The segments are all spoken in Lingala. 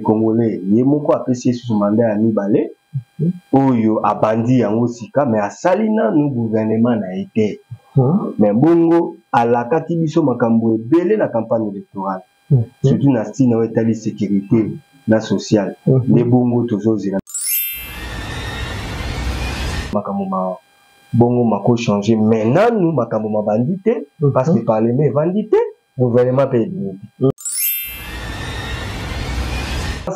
congolais ye moko apesi ye susu mandat ya mibale oyo abandi yango sika, mais asali nanu gouvernement na ye te. Mais bongo alakaki biso makambo ebele na campagne électorale, surtout na ntina oyo etali sécurité na sociale. Nde bongo tozozela makambo ma bongo makochanger, mais nanu makambo mabandi te, parce que parlement evandi te, gouvernement mpe ebimi te.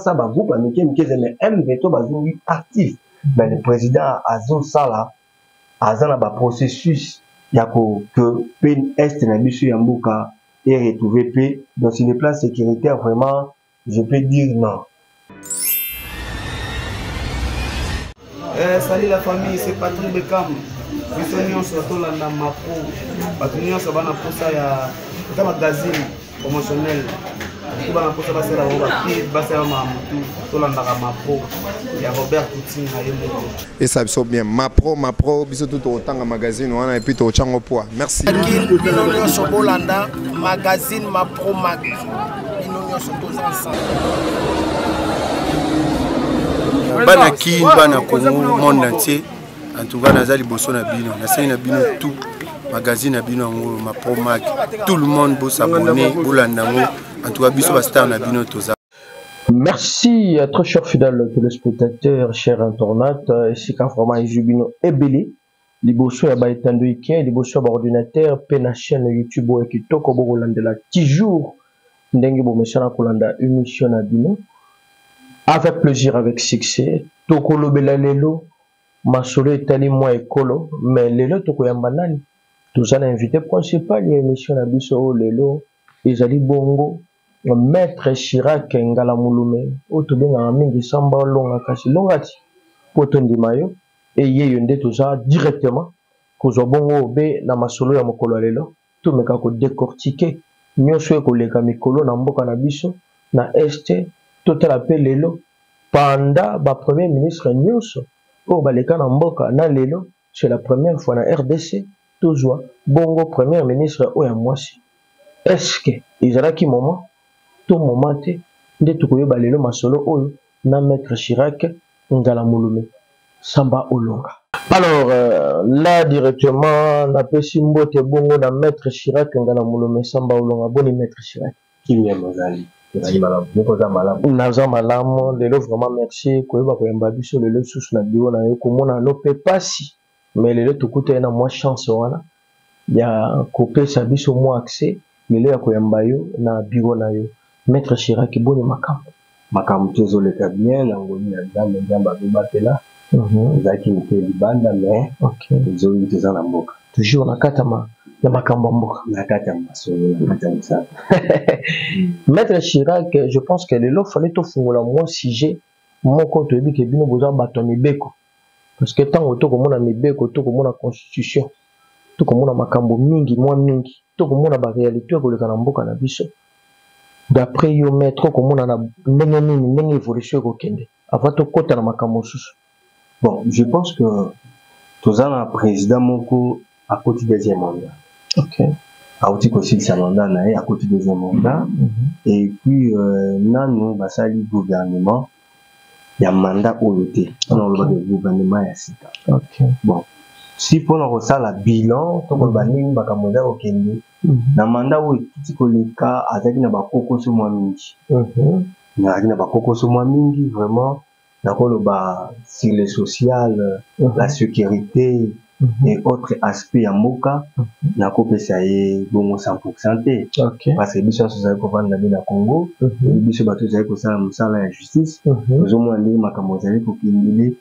Sa bagroupe ya mike mike eza, mais M23 bazongi actif, mais le président azosala, aza na baprocessus ya ko que mpe est na biso ya mboka e retrouver mpe. Donc sur le plan sécuritaire, vraiment je peux dire non. Eh, salut la famille, c'est Patrick Beckham. Biso nyonso tolanda Mapro. Bato nyonso bana posa ya ata magazine promotionnel. Bato bana posa basala bango bapib, basala mamutu, tolandaka Mapro ya Robert Poutine na ye moko. Esa biso bien Mapro, Mapro, biso tout tokotanga magazine wana et puis tokotya yango poids. Merci. Bino nyonso bolanda magazine Mapro Mag. Bino nyonso toza ensemble. Bana Kin, bana Congo, monde entier, en tout cas naza liboso na bino, nasengi na bino tout magazine na bino yango Mapro Mag, tout le monde bosabone, bolanda yango. En tout cas biso bastar na bino toza. Merci à très chers fidèles téléspectateurs, chers internautes. Esika vraiment ezwi bino ebele liboso ya baetando ike, liboso ya baordinateur mpe na chaîne YouTube oyo kitoko, bokolandela toujours ndenge bomesana kolanda émission na bino avec plaisir, avec succès. Tokolobela lelo masolo etali mwa ekolo, mais lelo tokoyamba nani? Toza na invité principal ya émission na biso oyo lelo, ezali bongo maître Chirac Ngala Mulume, oyo tobengaka mingi Samba Olonga, kasi longa ti mpo tondima yo eye yo nde toza directement kozwa bongo obe na masolo ya mokolo ya lelo. Tomeka kodécortiquer nyonso ekoleka mikolo na mboka na biso na est. Totala mpe lelo pendant bapremier ministre nyonso oyo baleka na mboka na lelo, c'est la première fois na RDC tozwa bongo premier ministre oyo ya mwasi. Est-ce que ezalaki moment to moment te? Nde tokoyeba lelo masolo oyo na maître Chirac Ngala Mulume Samba Olonga. Alors là directement napesi mbote bongo na maître Chirac Ngala Mulume Samba Olonga. Boni maître Chirac? Kimia mozali, tozali malamu, moko oza malamu? Naza malamu lelo, vraiment merci koyeba koyamba biso lelo lisusu na bureau na yo. Komona no mpe pasi, mais lelo tokutani na mwa chance wana ya kopesa biso mwa accès lelo ya koyamba yo na bureau na yo. Maître Chirac, boni makambo? Makambo te, ezoleka bien na ngolu ya Nzambe. Nzambe azobatela. Ezalaki moke libanda, mais ezongi, toza na mboka. Toujours na kati ya makambo ya mboka. Na kati ya masolo, na kati ya mosala. Maître Chirac, je pense que lelo fallait tofungola mwa sujet moko. Toyebi ke bino boza bato ya mibeko, parce que ntango tokomona mibeko, tokomona constitution, tokomona makambo mingi mwa mingi, tokomona baréalité ekoleka na mboka na biso. D'après yo maître, okomona na ndenge nini, ndenge évolution ekokende, avant tokɔta na makambo mosusu? Bon, je pense que toza na président moko akoti deuxième mandat. Auti kosilisa mandat na ye, akoti deuxième mandat. Et puis nanu basali gouvernement ya mandat oyo te, mpona kolobaka gouvernement ya sika. Bon, si mpona kosala bilan, tokoloba ndenge makambo eza kokende na mandat oyo ekiti koleka, azalaki na bakokoso mwa mingi. Azalaki na bakokoso mwa mingi vraiment, nakoloba sur le social, la sécurité et autres aspects ya mboka. Nakopesa ye bongo 100% te, parce que biso nyonso tozali kovanda nde na Congo. Biso bato tozali kosala mosala ya justice, tozomona ndenge makambo ezali kokendele.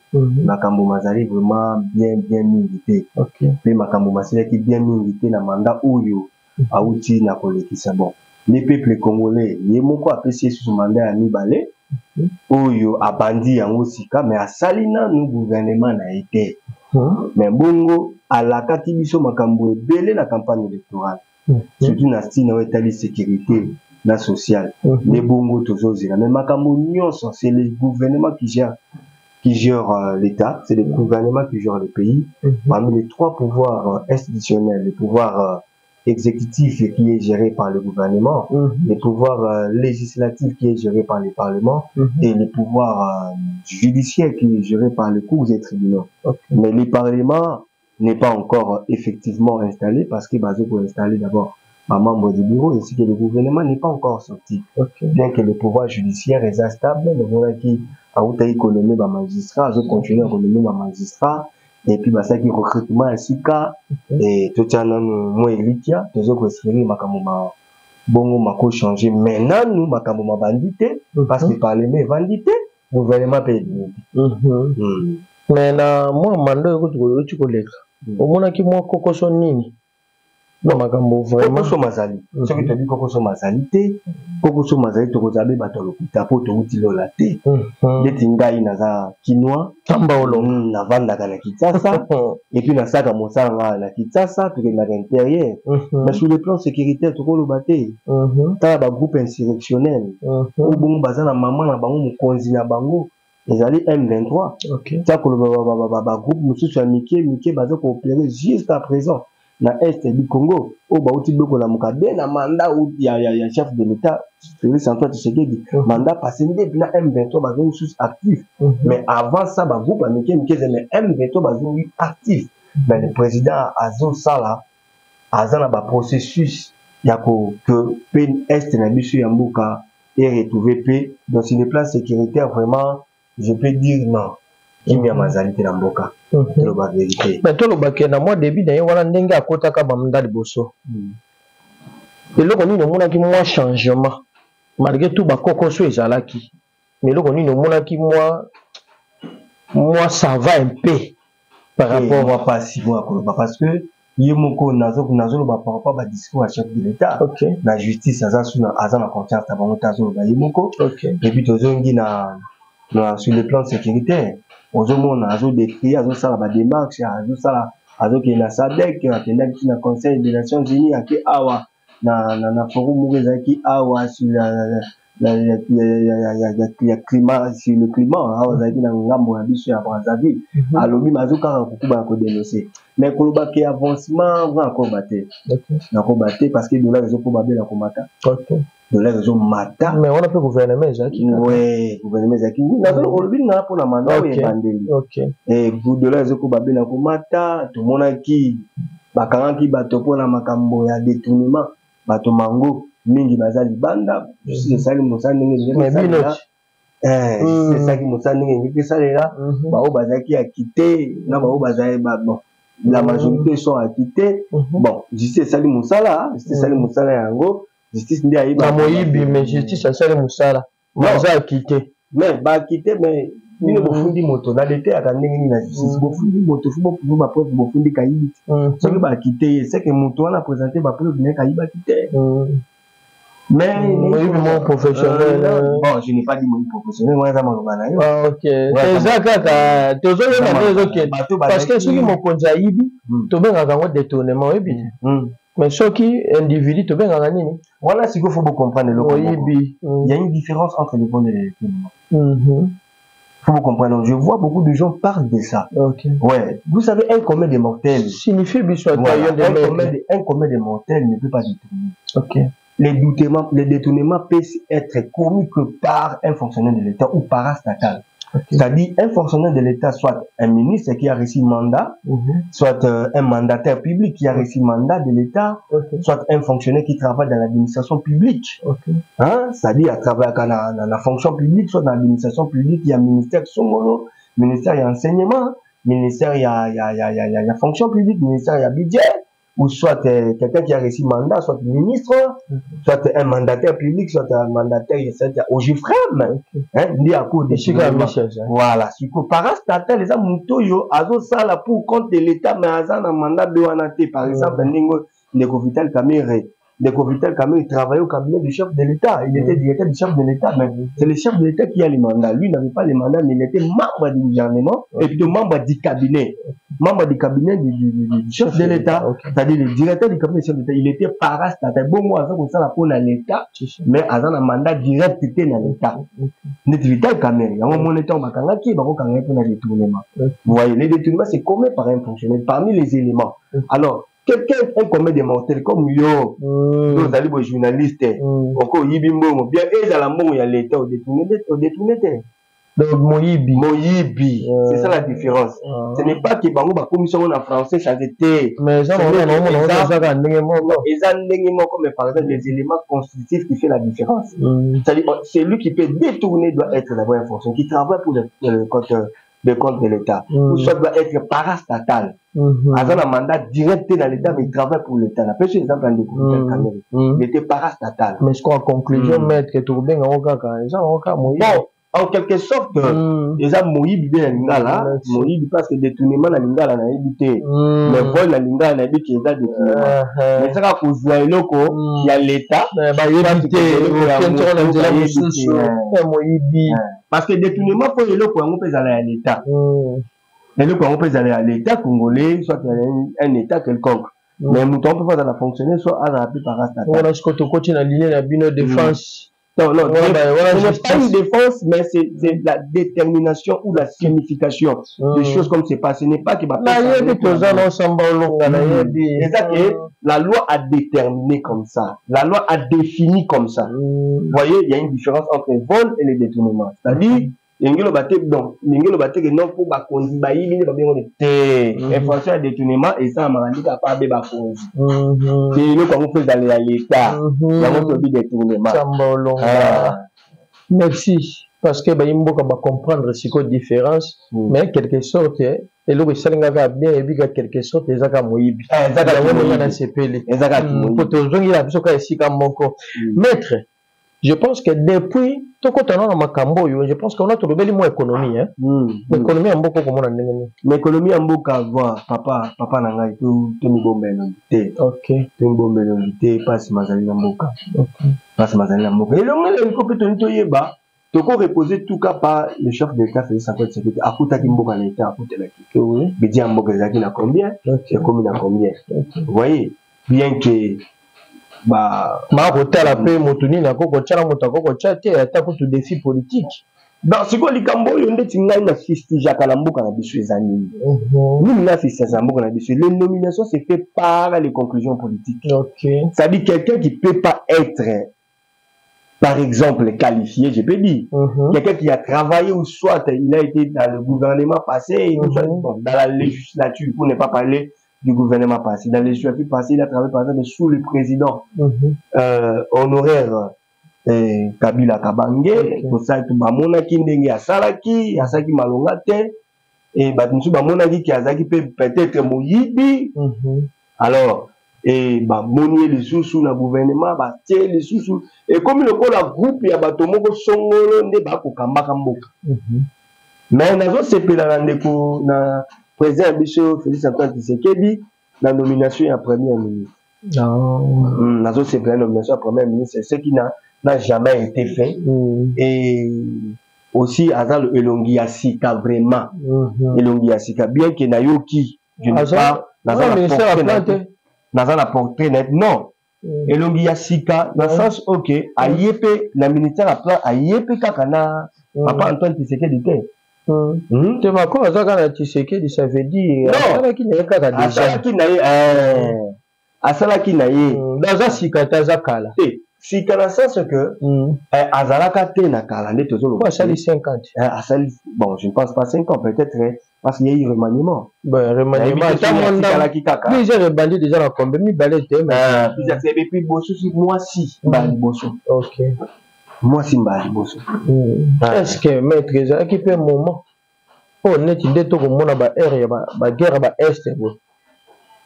Makambo mazali vraiment bien bien mingi te, mpe makambo masilaki bien mingi te na mandat oyo auti na kolekisa. Bon, nde peuple congolais ye moko apesi ye susu mandat ya mibale oyo abandi yango sika, mais asali nanu gouvernement na ye te. Mais bongo alakaki biso makambo ebele na campagne électorale, surtout na ntina oyo etali sécurité na sociale. Nde bongo tozozela, mais makambo nyonso, c'est le gouvernement qui gère l'État, c'est le gouvernement qui gère le pays. Parmi les trois pouvoirs institutionnels, le pouvoir Exécutif qui est géré par le gouvernement, le pouvoir législatif qui est géré par le parlement et le pouvoir judiciaire qui est géré par les cours et tribunaux. Mais le parlement n'est pas encore effectivement installé parce que bazo installer d'abord ba membre du bureau ainsi que le gouvernement n'est pas encore sorti. Bien que le pouvoir judiciaire est stable, le qui autaki konommer ba magistrat, azo continuer à konommer ba magistrat et puis basalaki recrutement ya sika e totia nanu mwa elikia, tozo koespérer makambo ma bongo makochanger, mais nanu makambo mabandi te parce que parlement evandi te, gouvernement mpe ebimi te. Mais na mwa mandat oyo kutu outi koleka, omonaki mwa kokoso nini na makambo vraiment? Kokoso mazali. Soki toyebi kokoso mazali te, kokoso mazali, tokozala be bato ya lokuta mpo touti lola te. Neti ngai naza Kinois. Tamba olonga. Navandaka na Kinshasa et puis nasalaka mosala ngai na Kinshasa, tokendaka intérieur, mais sur le plan sécuritaire tokoloba te. Tala bagroupe insurrectionnel oyo bongo baza na mama na bango, mokonzi na bango ezali M23. Tia koloba bagroupe mosusu ya mike mike baza koopérer jusqu'à présent na est du Congo oyo bauti bekolamuka be na mandat ya chef de l'État Félix Antoine Tshisekedi. Mandat passé nde na M23 bazongi lisusu actif, mais avant ça bagroupe ya mike mike eza, mais M23 bazongi actif. Mais le président azosala, aza na baprocessus ya ko que mpe est na biso ya mboka eretrouver mpe. Donc sur le plan sécuritaire, vraiment je peux dire non, kimia mazali te na mboka, toloba vérité. Mais tolobake na mwa début na ye wana, ndenge akotaka bamunda liboso, eloko nini omonaki mwa changement malgré tout bakokoso ezalaki? Mais eloko nini omonaki mwa ça va un peu par rapport? Mwa pasi mwa koloba parce que ye moko nazoloba par rapport badiscours ya chef de l'État. Na justice aza suna, aza na confiance na bango te, azoloba ye moko. Et puis tozongi na sur le plan sécuritaire, ozomona azodécrier, azosala badémarche, azosala, azokende na SADC, akendaki na Conseil des Nations unies, ake awa na forum moko ezalaki awa sur la, ya, ya, ya, ya, ya, ya climat, sur le climat awa azalaki na ngambo ya biso ya Brazzaville. Alobi mazo kaka kokuba ya kodénoncer, mais koloba ke avancement nga nakoba te, nakoba te parce que dollar ezokoba bela komata, dollar ezomata. Mais wana mpe gouvernement ezalaki. Ouais, gouvernement ezalaki, olobi nga mpona mandat oyo ebandeli, dollar ezokoba bela komata. Tomonaki bakangaki bato mpona makambo ya détournement, bato mango mingi baza libanda. Justice esali mosala ndenge esalaki mosala ndenge engeki esalela. Baoyo bazalaki acquitté na baoyo bazali, bon, la majorité sont acquittés. Bon, justice esali mosala, justice esali mosala yango, justice nde ayeba. Na moyibi, mais justice asali mosala, baza acquitté. Mais baacquitté, mais bino bofundi moto na lete yaka ndenge nini na justice? Bofundi moto, faut boprouver bapreuve, bofundi kayibi te. Soki baacquitter ye, c'est que moto wana présente bapreuve naye kayibaki te. Mais moyibi moko professionnel. Bon, je n'ai pas dit moyibi professionnel, wana eza maloba na yo. Ok, eza kaka tozoyeba nde ezokende, parce que soki mokonzi ayibi, tobengaka yango détournement, oyebi te? Mais soki individu, tobengaka nini? Wana sikoyo faut bocomprendre eloko. Moyibi. Il y a une différence entre le vol et le détournement, faut vous comprendre. Je vois beaucoup de gens parlent de ça. Ouais. Vous savez, un commun des mortels. Signifie voilà, un commun des mortels ne peut pas détourner. Les détournements peuvent être commis que par un fonctionnaire de l'État ou parastatal. C'est-à-dire un fonctionnaire de l'État, soit un ministre qui a reçu mandat, soit un mandataire public qui a reçu mandat de l'État, soit un fonctionnaire qui travaille dans l'administration publique. Hein? C'est-à-dire à travers la fonction publique, soit dans l'administration publique, il y a ministère songolo, ministère il y a enseignement, ministère il y a fonction publique, ministère il y a budget, ou soit quelqu'un qui a reçu mandat, soit ministre, soit un mandataire public, soit un mandataire OGEFREM, hein, ndi à cours de voilà, siko parastatal eza moto oyo azosala pour compte de l'État, mais aza na mandat de wana te. Par exemple, ndenge ndeko Vital Kamerhe, ndeko Vital Kamerhe travaillait au cabinet du chef de l'État, il était directeur du chef de l'État, mais c'est le chef de l'État qui a les mandats. Lui n'avait pas les mandats, mais il était membre du gouvernement et plutôt membre du cabinet, membre du cabinet du chef de l'État, c'est-à-dire le directeur du cabinet du chef de l'État. Il était parastatal. Bon, moi, aza kosala pour l'État, mais aza na mandat direct te na l'État. Neti Vital Kamerhe, yango moni ntango bakangaki, bakokanga ye mpona détournement. Vous voyez, les détournements, c'est commis par un fonctionnaire parmi les éléments. Alors Quelqu'un, un commun des mortels comme yo, ozali boye journaliste, oko oyibi mbongo, bien ezala mbongo ya l'État, odétourne te. Donc moyibi. Moyibi, c'est ça la différence. Ce n'est pas que bango bakomisi yango na français change te. Mais eza kaka ndenge moko. Eza ndenge moko, mais par exemple les éléments constitutifs qui fait la différence, c'est-à-dire celui qui peut détourner doit être d'abord un fonctionnaire qui travaille pour le compte de l'État, ou soit doit être parastatal, aza na mandat direct te na l'État, mais il travaille pour l'État. Napesi exemple ya ndeko Kamerhe, il était parastatal. Mais ce en conclusion, maître, tokobenga yango kaka, eza yango kaka moyibi. Bon, en quelque sorte, eza moyibi mpe na lingala moyibi, parce que détournement na lingala nayebi te, mais vol na lingala nayebi ke eza détournement, mais ezaka kozwa eloko ya l'État. Bayebi te na nzela mosusu ya moyibi. Parce que détournement, mpo eloko yango mpe ezala ya l'État, eloko yango mpe ezala ya l'État congolais, soit un État quelconque, mais moto yango mpe azala fonctionnaire, soit azala mpe parastatal. Wana sikoyo tokoti na ligne na bino, défense. Non, non, ce n'est pas une défense, mais c'est la détermination ou la signification des choses comme c'est pas. Ce n'est pas que Nayebi, toza na osamba olonga, nayebi. Que la loi a déterminé comme ça. La loi a défini comme ça. Vous voyez, il y a une différence entre vol et le détournement. C'est-à-dire, ndenge loba te, donc ndenge loba te ke non, mpo bakonzi bayibi nde babengo te. Infraction ya détournement esalamaka ndenge apa abe bakonzi te, eloko yango mpo ezala ya l'État, yango tobi détournement. Samba olonga, merci, parce que bayi mboka bacomprendre sikoyo différence. Mais quelque sorte, eloko esalingaka bien, ebika quelque sorte eza kaka moyibi, yango ndenge nasepeli po tozongela biso kaka esika moko. Maître, je pense que depuis tokotana na makambo oyo, je pense que wana tolobeli mwa économie, hein? Économie ya mboka, okomona ndenge nini? Na économie ya mboka, voi papa, papa na ngai, tomibomba elongi te. Tomibomba elongi te, mpasi mazali na mboka, mpasi mazali na mboka. Elongo elongi mpe toni toyeba tokorepose tout cas par le chef de l'État Félix Antoine Tshisekedi. Akutaki mboka na État, akutelaki budget ya mboka ezalaki na combien, ekomi na combien? Vous voyez bien que ba Bakotala mpe motu nini akokotya na moto akokotya te, ata kutu défi politique. Donc sikoyo likambo oyo ndeti ngai nafustigeaka na mboka na biso eza nini? Nini nafustigeaka na mboka na biso? Les nominations se fait par les conclusions politiques. C'est-à-dire quelqu'un qui peut pas être, par exemple, qualifié, je peux dire, quelqu'un qui a travaillé ou soit il a été dans le gouvernement passé, ou soit, bon, dans la législature, pour ne pas parler du gouvernement passé, dans la législature passée, il a travaillé par exemple sous le président honoraire Kabila Kabange, tosali bamonaki ndenge asalaki malonga te, e bato mosusu bamonaki ke azalaki mpe peut-être moyibi. Alors e bamoni ye lisusu na gouvernement, batie lisusu, ekomi lokola groupe ya bato moko songolo nde bakokambaka mboka. Mais nazosepela na ndeko na président ya biso Félix Antoine Tshisekedi na nomination ya premier ministre. Nazosepela na nomination ya premier ministre, ce qui n'a jamais été fait. Et aussi aza elongi ya sika, vraiment elongi ya sika, bien que nayoki, je n'ai pas, naza na portrait na, non, elongi ya sika na sens ok, aye mpe na ministère ya plan, aye mpe kaka na papa Antoine Tshisekedi te. Te, mako aza kaka na Tshisekedi, ça veut dire asalaki na ye kaka déjà. Asalaki na ye, asalaki na ye. Aza sika te, aza kala. Te, sika na sens que azalaka te na kala nde tozoloba. Asali 50. Asali, bon, je ne pense pas 5 ans, peut-être parce qu'il y a eu remaniement. Bon, remaniement atikalaki kaka. Plusieurs ebandi déjà na combien? Mibale te? Mais puis bosusu mwasi mbala liboso. Mwasi mbala liboso. Est ce que, maître, ezalaki mpe moment oyo neti nde tokomona baere ya baguerre ya baest boye,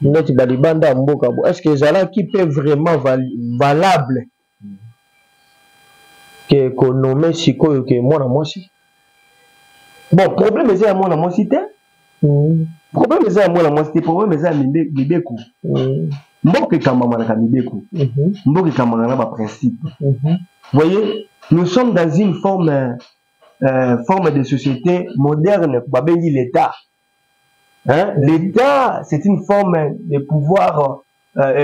neti balibanda ya mboka bo, est ce que ezalaki mpe vraiment valable ke konommer sikoyo ke mwana mwasi? Bon, problème eza ya mwana mwasi te. Problème eza ya mwana mwasi te, problème eza ya mibeko. Mboka ekambamanaka mibeko, mboka ekambamaka na baprincipe. Voyez, nous sommes dans une forme de société moderne babengi l'État, hein? L'État, c'est une forme de pouvoir,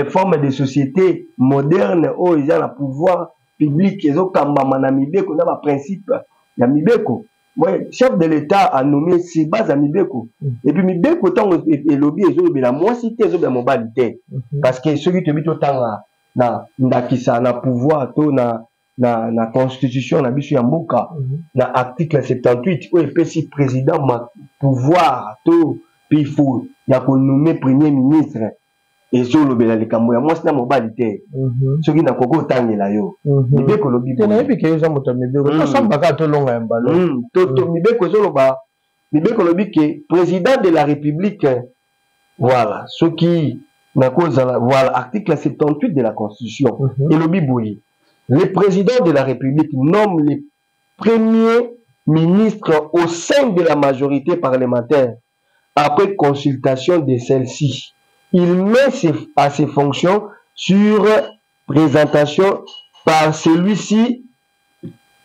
forme de société moderne oyo eza na pouvoir public, ezokambama na mibeko, na baprincipe ya mibeko. Ouais, chef de l'État a nommé sur base ya mibeko. Et puis mibeko ntango elobi, ezolobela mwasi te, ezolobela mobali te. Parce que soki toyebi, totanga na ndakisa na pouvoir to na constitution na biso ya mboka, na article 78 oyo epesi président ma pouvoir to pifo ya konommer premier ministre, ezolobela likambo ya mwasi na mobali te. Soki nakoki otangela yo mibeko elobi te. Nayebi ke eza moto ya mibeko, tosambaka, tolonga ya mbalo. To mibeko ezoloba, mibeko elobi ke président de la République, voilà, soki nakozala, voilà, article 78 de la Constitution elobi boye: le président de la République nomme le premier ministre au sein de la majorité parlementaire après consultation de celle-ci. Il met à ses fonctions sur présentation par celui-ci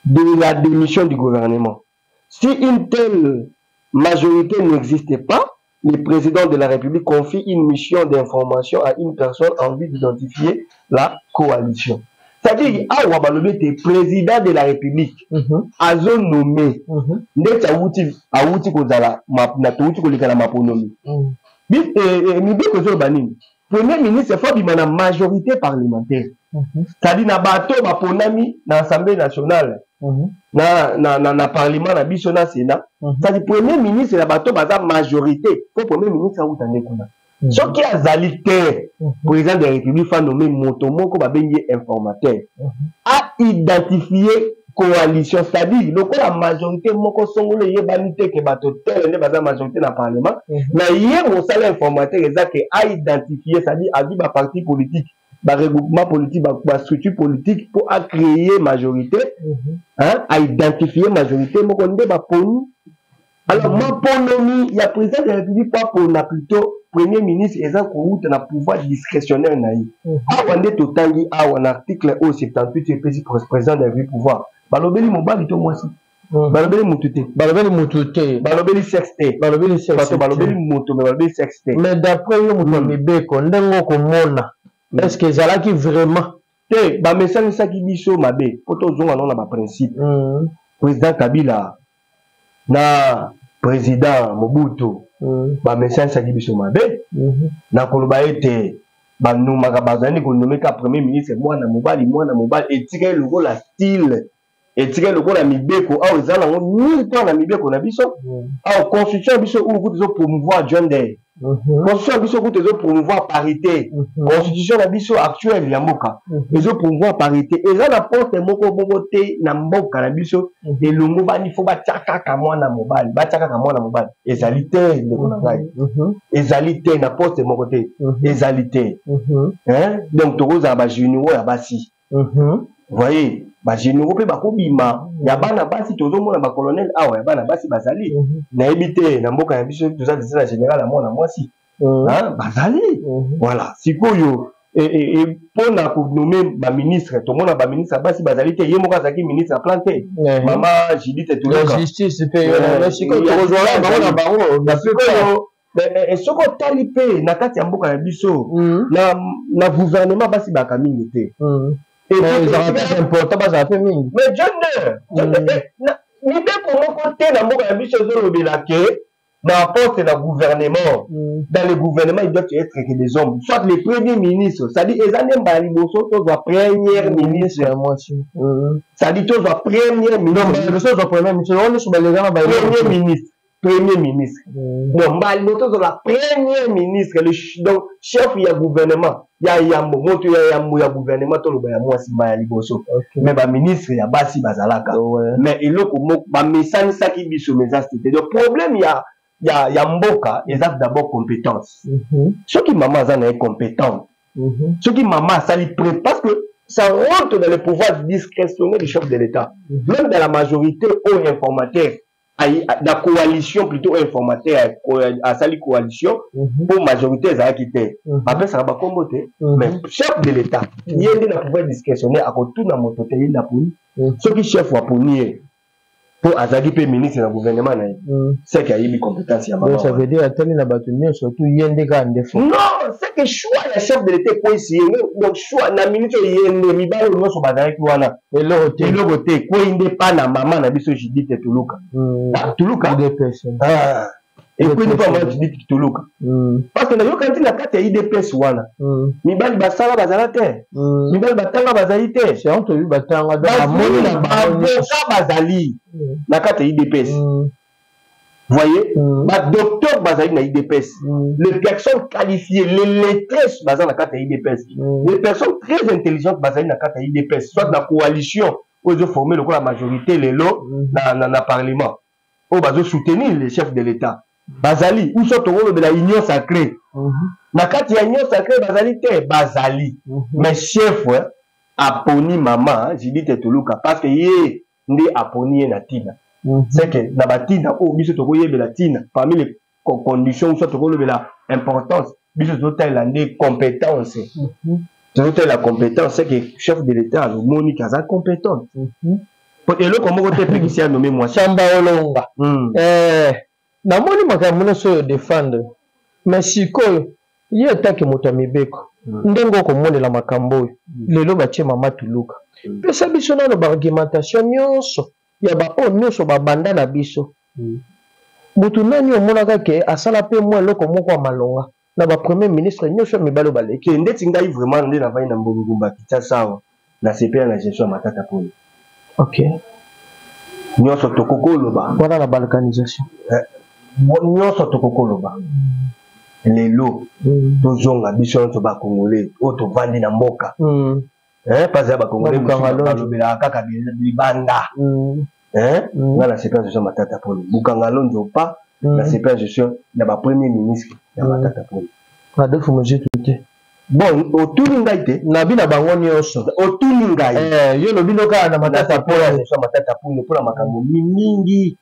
de la démission du gouvernement. Si une telle majorité n'existe pas, le président de la République confie une mission d'information à une personne en vue d'identifier la coalition. C'est-à-dire, awa balobi ete président de la République azonommer ndeti awuti kozala na touti koleka na maponomi. Mibeko ezoloba nini? Premier ministre faut abima na majorité parlementaire, c'est-à-dire na bato baponami na Assemblée nationale, na parlement na biso, na Sénat. C'est-à-dire premier ministre na bato baza majorité, faut premier ministre awuta nde kuna. Soki azali te, président de la République faut nommer moto moko babengi ye informateur, aidentifie coalition. C'est-à-dire lokola majorité moko songolo eyebani te ke bato tele nde baza majorité na parlement, na ye mosala informateur eza ke aidentifie, c'est-à-dire azwi baparti politique, baregroupement politique, bastructure politique mpo acréer majorité, hein, aidentifie majorité moko nde baponi. Alors maponomi ya président de la République po apona plutôt premier ministre eza kowuta na pouvoir discrétionnaire na ye. Awa nde totangi awa na article oyo 78 epesi président de la République pouvoir. Balobeli mobali to mwasi? Balobeli mutu te. Balobeli mutu te. Balobeli sexe te. Balobeli sexe. Bato balobeli moto, mais balobeli sexe te. Mais d'après yo, moto ya mibeko, ndenge okomona, est ce que ezalaki vraiment? Te, bamesanisaki biso mabe mpo tozonga nano na baprincipe. Président Kabila na président Mobutu bamesanisaki biso mabe na koloba ete banomaka, bazali konommer ka premier ministre mwana mobali. Mwana mobali etikali lokola style, etikali lokola mibeko. Awa eza nango nulle part na mibeko na biso. Awa constitution ya biso oyo kutu ezopromouvoir gender, constitution ya biso kutu ezopromouvoir parité. Constitution na biso actuelle ya mboka ezopromouvoir parité. Eza na poste moko moko te na mboka na biso elongo bani faut batia kaka mwana mobali, batia kaka mwana mobali. Ezali te, ndeko na ngai, ezali te na poste moko te, ezali te. Donc tokozala bagénéraux ya basi, voyez, bagénéraux mpe bakobima ya bana basi. Tozomona bacolonel awa ya bana basi bazali. Nayebi te, na mboka na biso toza deja na général ya mwana mwasi, bazali. Voilà, sikoyo mpona konommer baministre, tomona baministre ya basi bazali te. Ye moko azalaki ministre ya plan te, mama Judith Tuluka. Justice mpe sikoyo tokozwala bango na bango. Sikoyo soki otali mpe na kati ya mboka na biso, na gouvernement basi baka mingi te. Ezalaka important bazala mpe mingi. Mais gender, mibeko moko te na mboka na biso ezolobela ke na poste na gouvernement, dans le gouvernement, il doit être que des hommes, soit le premier ministre. C'est-à-dire eza nde mbala liboso tozwa premier ministre ya mwasi. C'est-à-dire tozwa premier ministre. Liboso tozwa premier ministre, oyo nyonso balekana. Premier ministre, premier ministre. Donc mbala liboso tozwa premier ministre, donc chef ya gouvernement ya yambo, moto ya yambo ya gouvernement, toloba ya mwasi, mbala ya liboso. Mais baministre ya basi bazalaka. Mais eloko moko bamesanisaki biso, mais eza te. Donc problème ya mboka eza d'abord compétence. Soki mama aza na ye compétente, soki mama asali prêt, parce que ça rentre dans le pouvoir discrétionnaire du chef de l'État. Même dans la majorité oyo informateur, na coalition plutôt, oyo informateur asali coalition mpo majorité ezalaki te, bapesaka bakombo te. Mais chef de l'État, ye nde na pouvoir discrétionnaire, akotuna moto te, ye nde aponi. Soki chef aponi ye, Mpo azalaki mpe ministre na gouvernement na ye. C'est que ayebi compétence ya mama. Ça veut dire atali na bato nyonso tu, ye nde kaka nde fo. Non, c'est que choix ya chef de l'État ekweyisi ye. Donc choix na minute oyo, ye nde. Mibali oyo nyonso bazalaki wana, eloko te. Eloko te. Ekwei nde pa na mama na biso Judith Tuluka. Tuluka. UDPS. Ah, ekwei nde pa mama Judith Tuluka, parce que nayokani ti na kati ya UDPS wana, mibali basala bazala te, mibali batanga bazali te. C'est toyebi batanga, donc amoni na bango nyonso. Baavocat bazali na kati ya UDPS, voyez, badocteur bazali na UDPS, les personnes qualifiées, les lettrés baza na kati ya UDPS, les personnes très intelligentes bazali na kati ya UDPS, soit na coalition oyo ezoforme lokola majorité lelo na parlement, oyo bazosoutenir le chef de l'État bazali, ou soit tokolobela Union sacrée, na kati ya Union sacrée bazali te, bazali. Mais chef aponi mama Judith Tuluka parce que ye nde aponi ye na ntina. C'est que na batina oyo biso tokoyebela ntina, parmi les conditions, soit tokolobela importance, biso tozotalela nde compétence. Tozotalela compétence, c'est que chef de l'État alomoni aza compétente. Po eloko moko te epekisi anome mwasi. Samba Olonga, namoni makambo nyonso oyo défendre, mais sikoyo ye etake moto ya mibeko, ndenge okomonela makambo oyo lelo batie mama Tuluka, pesa biso nano baargumentation nyonso ya baoyo nyonso babanda na biso. Motu nani omonaka ke asala mpe mwa eloko moko ya malonga na bapremier ministre nyonso ya mibale oyo baleki? Ke ndeti ngai vraiment nde navandi na mbongumba Kinshasa awa, nasepela na gestion ya Matata Poni. Nyonso tokoki koloba wana na balkanisation. Nyonso tokoki koloba lelo, tozonga biso nyonso bacongolais oyo tovandi na mboka, mpasi ya bacongolais balobelaka kaka libanda. Nga nasepela gestion Matata Poni, Bukanga Lonzo pa, nasepela gestion ya bapremier ministre ya Matata Poni. Adolphe Muzito te? Bon, otuni ngai te. Nabi na bango nyonso. Otuni ngai. Yo lobi no kaka na Matata Poni. Gestion Matata Poni mpona makambo mingi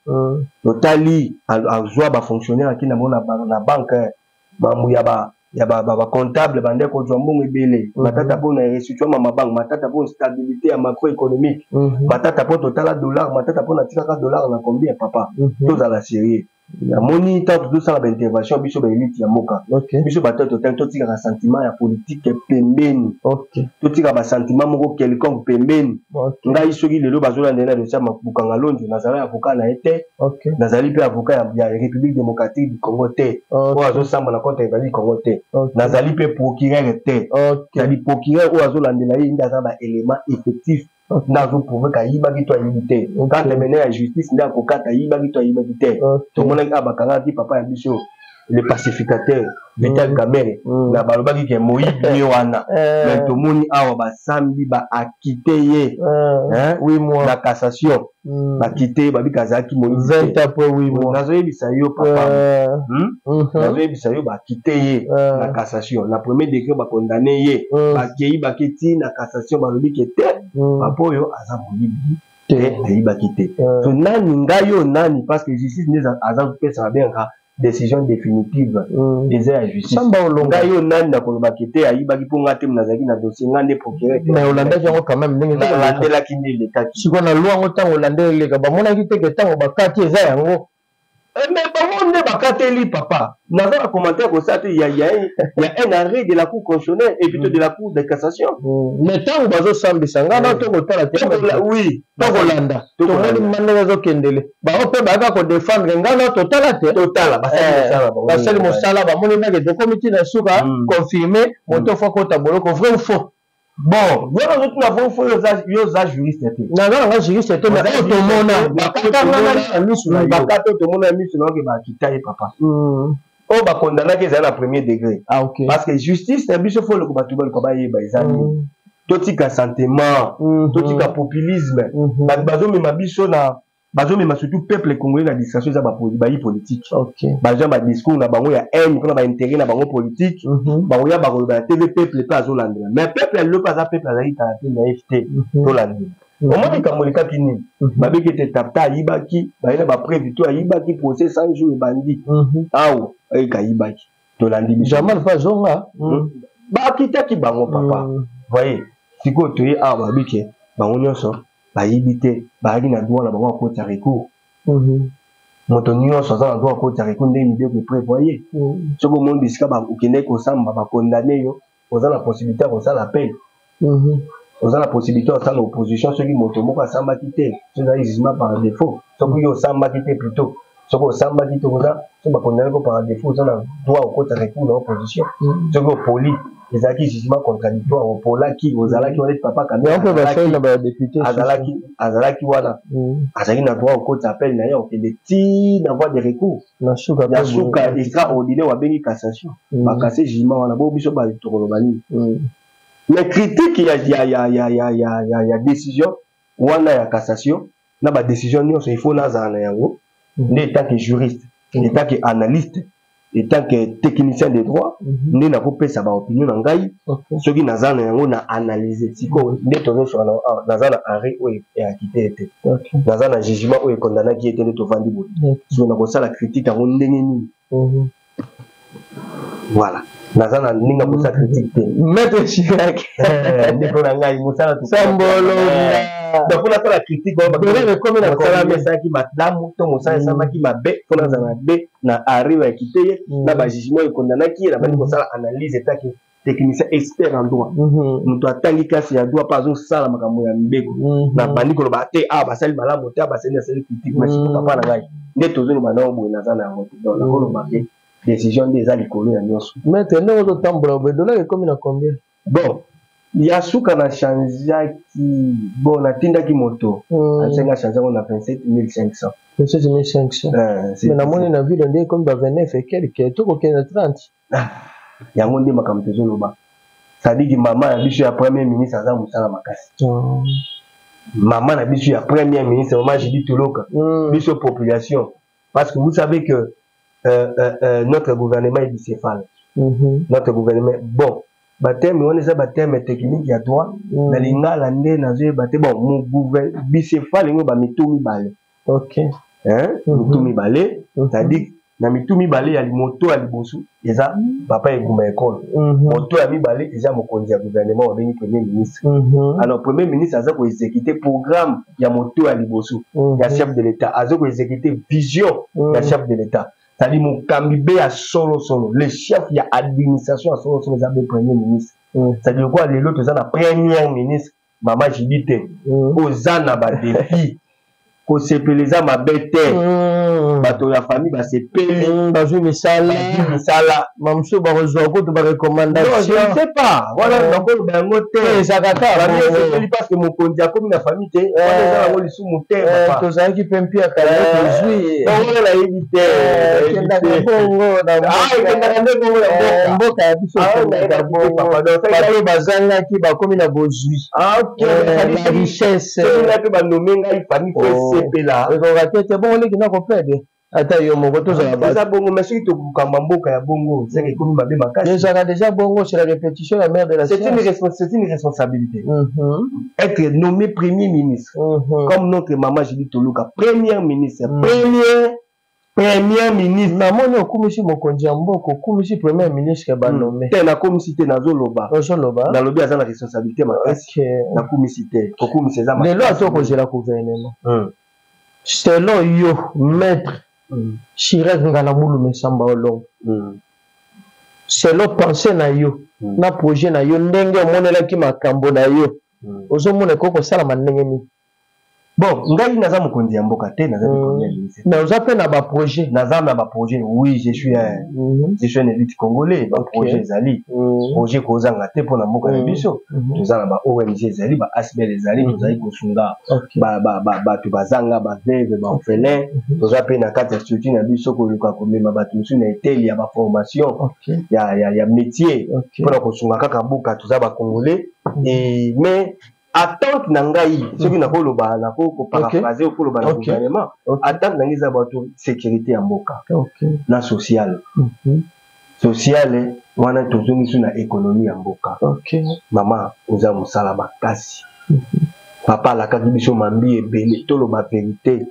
totali, azwa bafonctionnaire akei na bango na banque, mambo ya ba ya bacomptable bande kozwa mbongo ebele. Matata mpo na restitution ma mabanque, Matata mpo stabilité ya macroéconomique, Matata mpo totala dollar, Matata mpo natikaka dollar na combien. Papa, tozala sérieux. Namoni ntango tozosala baintervention, biso baélite ya mboka, biso bato totali, totikaka sentiment ya politique pembeni, totika basentiment moko quelconque pembeni. Ngai soki lelo bazolanda na dossier Bukanga Lonzo, nazali avocat na ye te, nazali mpe avocat ya République démocratique du Congo te oyo azosamba na contre République du Congo te, nazali mpe procureur te. Zali procureur oyo azolandela ye nde aza baélément effectif, nde azoprouve ka ayibaki to ayibi te. Quand mene ya justice nde akokata ayibaki to ayibaki te. Tomonaki awa bakangaki papa ya biso, le pacificateur Vital Kamerhe, na balobaki ke moyibi ye wana, mais tomoni awa basambi, baakite ye na cassation, bakite ye, babika azalaki moyibi. Nazoyebisa yo papa, nazoyebisa yo, bakite ye na cassation. Na premier degré bakondane ye, bakei baketi na cassation, balobi ke te, papa oyo aza moyibi te, ayibaki te. So nani ngai oyo nani? Parce que justice nde aza kopesa, babengaka décision définitive, eza ya justice. Ngai oyo nani nakolobaki te ayibaki? Mpo ngai te nazalaki na dossier, ngai nde procureur te. Mais olandaki yango quand même ndenge? Nalandelaki nde elekaki. Sikoyo na loi yango, ntango olandeli eleka, bamonaki te ke ntango bakati eza yango? Mais bango nde bakateli. Papa, naza na commentaire kosala te. Ya un arrêt de la Cour constitutionnelle et plutôt de la Cour de cassation. Mais ntango bazosambisa, ngai na tokotala te. Oui. Tokolanda, tomoni ndenge ezokendele, bango mpe bayaka kodefendre, ngai na totala te. Totala. Basali mosala, bamoni ndenge tokomi ntina suka, confirme moto fo akota boloko. Vrai ou faux? Bon, wana ozotuna vrai ou faux, yo oza juriste te. Naza nanga juriste te, mais oyo tomona, bakatanga na misu na yo. Bakata oyo tomona na misu na yo ke bakita ye, papa. Oyo bakondanaki ezali na premier degré. Ah, okay. Parce que justice na biso, fo eloko bato baluka bayeba eza nini? Totika sentiment, totika populisme. Bato bazomema biso na, bazomema surtout peuple congolais na distraction, eza bayi politique. Bazwa badiscours na bango ya haine mpona baintérêt na bango politique. Bakoya, bakoloba na TV, peuple mpe azolandela. Mais peuple ya lelo mpe aza peuple azali kala te, naïf te. Tolandela, omoni likambo elekaki nini? Babeki ete tapta ayibaki, baye na bapreuve to ayibaki. Procès 100 jours ebandi awa, ayeka ayibaki, tolandi biso. Jamal mpe azonga. Bakitaki bango, papa. Voye sikoyo toye awa, babike bango nyonso. Bayibi te, bazalaki na droit na bango ya kokotisa recours. Moto nyonso aza na droit ya kokotisa recours ndenge mibeko eprévoye. Soki omoni bisika okendeki kosamba, bakondamner yo, oza na possibilité ya kosala appel, oza na possibilité ya kosala opposition. Soki moto moko asambaki te, soki ezali jugement par défaut, soki yo osambaki te, plutôt soki osambaki te, oza, soki bakondamner ko par défaut, oza na droit okota recours na opposition. Soki opoli, ezalaki jugement contradictoire, opolaki, ozalaki wana, papa Kabila azalaki wana, azalaki na droit okota appel na ye, okende ti na voie de recours na ya suka extraordinaire, babengi cassation, bacasser jugement wana. Bo biso tokoloba nini? Mais critique ya décision wana ya cassation na badécision nyonso, il faut nazala na yango nde en tant que juriste, en tant que analyste, en tant que technicien de droit, nde nakopesa baopinion na ngai. Soki naza na yango na analyse sikoyo nde tozosoka awa, naza na arrêt oyo eacquitter ye te, naza na jugement oyo ekondanaki ye te, nde tovandi boye. Soki nakosala critique yango ndenge nini? Voilà, naza na ndenge akosala critique te. Maître Chirac. Ndeko na ngai, mosala. Sambolo. Donc mpo nasala critique, mosala esalaki malamu to mosala esalamaki mabe, mpo nazala mabe na arrêt oyo acquitter ye na bajugement oyo ekondanaki ye, nabandi kosala analyse en tant que technicien expert en droit, moto atangi classe ya droit mpe azosala makambo ya mibeko. Nabandi koloba te awa basali malamu te, awa basali, nasali critique. Mais siko, papa na ngai, nde tozoloba nao boye, naza na yango te. Donc nakoloba te, décision nde eza likolo ya nyonso. Maître, ndenge ozotambola boye, dollar ekomi na combien? Bon, ya suka na changeaki, bon, natindaki moto asenga change yango na 27 500. 27 500. Mais namoni na ville nde ekomi ba 29 et quelque, tokokende na 30. Yango nde makambo tozoloba, c'est-à-dire mama ya biso ya premier ministre aza mosala makasi. Mama na biso ya premier ministre, mama Judith Toloka, biso population, parce que vous savez que notre gouvernement est bicéphale. Notre gouvernement, bon, baterme wana eza baterme technique ya droit, na lingala nde nazoyeba te. Bon, bicéphale yango bamitu mibale. Mitu mibale, c'est-à-dire na mitu mibale ya moto ya liboso eza papa Eguma ekolo, moto ya mibale eza mokonzi ya gouvernement, babengi premier ministre. Alors premier ministre aza koexécuter programme ya moto ya liboso ya chef de l'État, aza koexécuter vision ya chef de l'État, c'est-à-dire mokambi be ya solosolo, le chef ya administration ya solosolo eza be premier ministre. C'est-à-dire lokola lelo toza na première ministre mama Judith, oza na badéfis, kosepela eza mabe te. Bato ya famille basepeli. Bazwi misala. Bazwi misala. Bamosusu bakozwa kutu barecommandation. Je ne sais pas, wana nakoloba yango te. Ezalaka famille esepeli parce que mokonzi akomi na famille te, wana eza yango lisumu te. Tozalaki mpe mpiaka, tozwi. Wana nayebi te. Ekendaka bongo. Ekendaka nde bongo na mboka. Mboka ya biso ekendaka bongo, bato bazangaki bakomi na bozwi, na richesse. Soki mpe banommer ngai, famille faut esepela. Ekoka te te bongo, leki nakopede ata yo moko, tozala. Eza bongo, mais soki tokokamba mboka ya bongo, seke ekomi mabe makasi. Ezalaka déjà bongo, c'est la répétition, la mère de la science. C'est une responsabilité, être nommé premier ministre, comme notre maman Judith Toluka, première ministre, premier ministre. Namoni okumisi mokonzi ya mboka, okumisi premier ministre banommer. Te, nakomisi te, nazoloba. Ozoloba. Nalobi aza na responsabilité makasi, nakumisi te, kokumisa eza. Lelo azokozela gouvernement, selon yo, maître Chirac Ngala Mulume Samba Olongo, selon pensée na yo na projet na yo, ndenge omonelaki makambo na yo, ozomona ekoki kosalama ndenge nini? Bon, ngai naza mokonzi ya mboka te, naza premier ministre. Mais oza mpe na baprojet. Naza na baprojet, oui, je suis un élite congolais. Baprojet ezali, projet kozanga te mpona mboka na biso. Toza na ba ONG, ezali ba ASBL, ezali tozali kosunga bato bazanga, baveuve, baorphelin. Toza mpe na kati ya structure na biso koluka komema bato mosusu na eteli ya baformation ya métier mpona kosunga kaka mboka. Toza bacongolais, mais attente na ngai, soki nakoloba, nakoparaphrase, okoloba na gouvernement, attente na ngai eza bato sécurité ya mboka na sociale. Sociale wana tozongisi na économie ya mboka. Mama, oza mosala makasi. Papa alakaki biso mambi ebele, toloba vérité.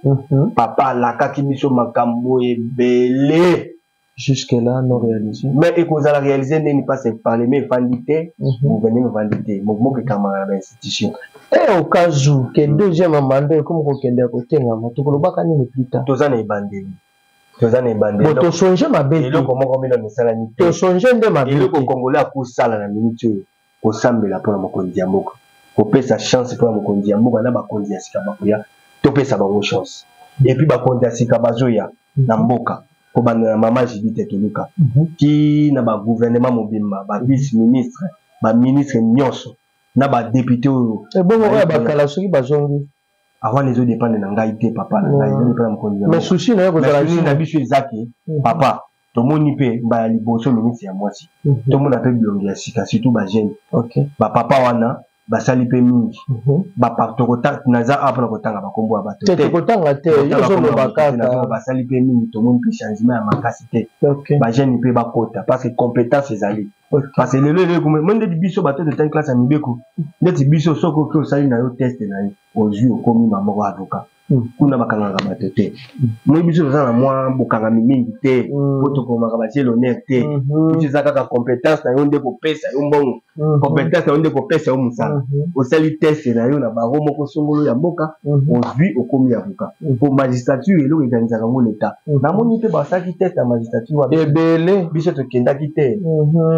Papa alakaki biso makambo ebele. Jusque là non réalisé. Mais ekozala réalisé ndeni? Parce parlement efandi te, gouvernement efandi te, moko ekamaka na bainstitution. E au cas où que deuxième mandat ekomi kokende ya kotengama, tokolobaka nini plus tard? Toza na ebandeli, toza na ebandeli. Bon, tosonge mabe te. Eloko moko bino esalami te. Tosonge nde mabe. Eloko te. Congolais akosala na minute oyo, kosambela mpona mokonzi ya mboka, kopesa chance mpona mokonzi ya mboka na bakonzi ya sika bakoya, topesa bango chance. Et puis bakonzi ya sika bazoya na mboka, kobanda na mama Judith Toluka ti na bagouvernement mobimba, bavice ministre, baministre nyonso na badéputé oyo. Ebongo oyo bakala soki bazongi? Awana ezodépendre na ngai te, papa na ngai, ezodépendre na mokonzi ya Mais mboka. souci na yo kozala Mais souci na biso eza ke, papa, tomoni mpe mbala liboso ministre ya mwasi, tomona mpe bilongi ya sika, surtout bajeune. Bapapa wana basali mpe mingi. Naza awa mpona kotanga bakombo ya bato te. Tokotanga te, yo ozoloba kaka. Basali mpe mingi, tomoni mpe changement ya makasi te. Bajeune mpe bakota parce que compétence ezali. Parce que lelo eloko mo ndeti biso bato totangi classe ya mibeko, ndeti biso, soki oki osali na yo test na yo, ozwi, okomi moko avocat, kuna bakangaka bato te. Moi biso toza na mwa bokangami mingi te, po tokomaka batie l'honneur te. Biso eza kaka compétence na yo nde kopesa yo mbongo, compétence na yo nde kopesa yo mosala. Osali test na yo na barreau moko songolo ya mboka, ozwi, okomi avocat. Po magistrature, eloko eganisaka yango leta. Namoni mpe basalaki test ya magistrature. Ebele. Biso tokendaki te,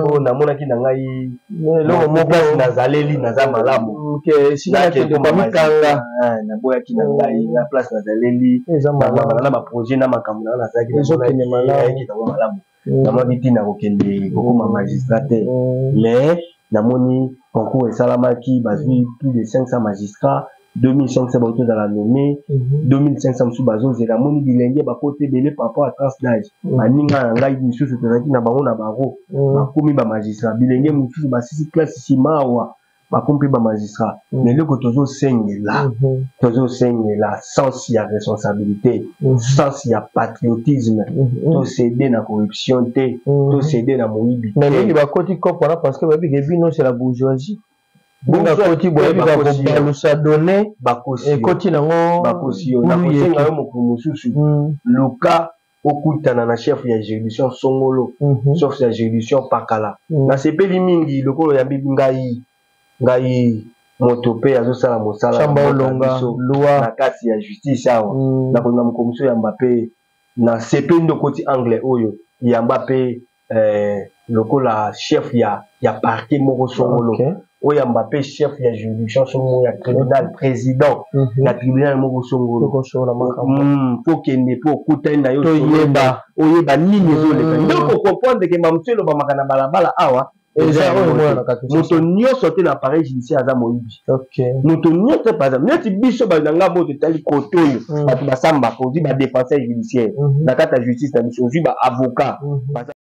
po namonaki na ngai eloko moko nazaleli, naza malamu. Esika nakende bamikanga. Naboyaki na ngai na place nazaleli na baprojet na makambo na nga nazalaki. Ezokende malamu. Nango malamu, namonaki ntina kokende kokoma magistrat te. Mais namoni concours esalamaki, bazwi plus de 500 magistrats, 2500 bauti ozala nommé, 2500 mosusu bazozela. Moni bilenge bakota ebele par rapport à tranche d'âge. Baninga na ngai misusu tozalaki na bango na barreau bakomi bamagistrat, bilenge mosusu basisi classe nsima awa bakomi mpe bamagistrat. Mais eloko tozosengela, tozosengela sens ya responsabilité, sens ya patriotisme. Tocéder na corruption te, tocéder na moyibi. Mais mingi bakoti cope wana parce que bayebi ke bino c'est la bourgeoisie. Bakoti, boyebi kobalusa donné ekoti nango. Bakosi yo. Nakosenga yo mokolo mosusu, luka okutana na chef ya juridiction songolo, chef ya juridiction pakala. Nasepeli mingi lokolo oyambi ngai, ngai moto mpe azosala mosala na kati ya justice awa. Nakolinga mokolo mosusu yamba mpe, nasepeli nde okoti angle oyo, yamba mpe lokola chef ya parquet moko songolo, oyamba mpe chef ya juridiction songolo ya tribunal, président ya tribunal moko songolo, mpo kende mpo okutani na yo. Toyeba. Oyeba nini ezoleka, nde okocomprendre ke mamosu elobamaka na balabala awa. Moto nyonso te na appareil judiciaire aza moyibi, moto nyonso te. Par exemple, neti biso bato na ngambo oyo totali kote oyo, bato basambaka, ozwi badéfenseur judiciaire na kati ya justice na biso, ozwi baavocat.